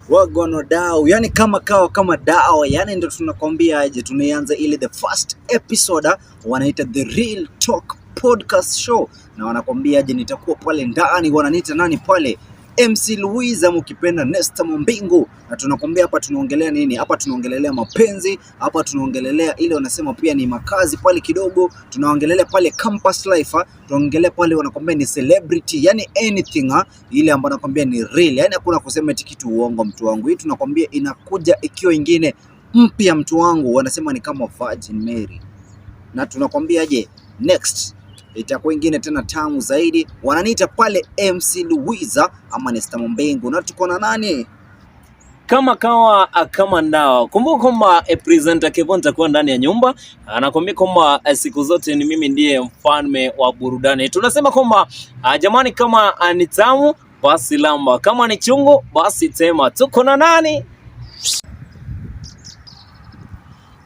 Wagwan wadau, yani kama kawa kama dawa, yani ndo tunakwambia aje, tunaianza ile the first episode wanaita the Real Talk Podcast Show, na wanakwambia aje, nitakuwa pale ndani, wananiita nani pale MC Louise ama ukipenda Nesta Mwambingu, na tunakwambia hapa tunaongelea nini? Hapa tunaongelelea mapenzi, hapa tunaongelelea ile wanasema pia ni makazi pale kidogo, tunaongelelea pale campus life, tunaongelea pale wanakwambia ni celebrity, yani anything ile ambayo nakwambia ni real, yani hakuna kusema eti kitu uongo mtu wangu. Hii tunakwambia inakuja ikiwa ingine mpya mtu wangu, wanasema ni kama Virgin Mary, na tunakwambia je, next itakuwa ingine tena tamu zaidi. Wananiita pale MC Louisa ama Nesta Mwambingu, na tuko na nani? Kama kawa kama ndawa. Kumbuka kwamba presenter Kevon takuwa ndani ya nyumba, anakuambia kwamba siku zote ni mimi ndiye mfalme wa burudani. Tunasema kwamba jamani, kama ni tamu basi lamba, kama ni chungu basi tema. Tuko na nani?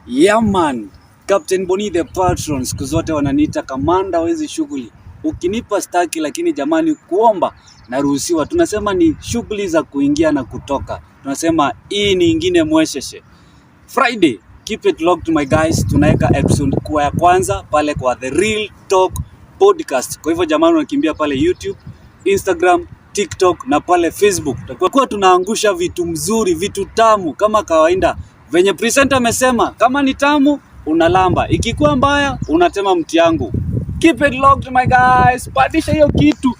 Yeah man, Captain Boni the patron, siku zote wananiita kamanda wa hizi shughuli. Ukinipa staki, lakini jamani, kuomba naruhusiwa. Tunasema ni shughuli za kuingia na kutoka, tunasema hii ni ingine mwesheshe. Friday, keep it locked my guys, tunaweka episode kuwa ya kwanza pale kwa The Real Talk Podcast. Kwa hivyo jamani, unakimbia pale YouTube, Instagram, TikTok na pale Facebook. Tutakuwa tunaangusha vitu mzuri, vitu tamu kama kawaida. Venye presenter amesema, kama ni tamu unalamba, ikikuwa mbaya unatema mti yangu. Keep it locked my guys, pandisha hiyo kitu.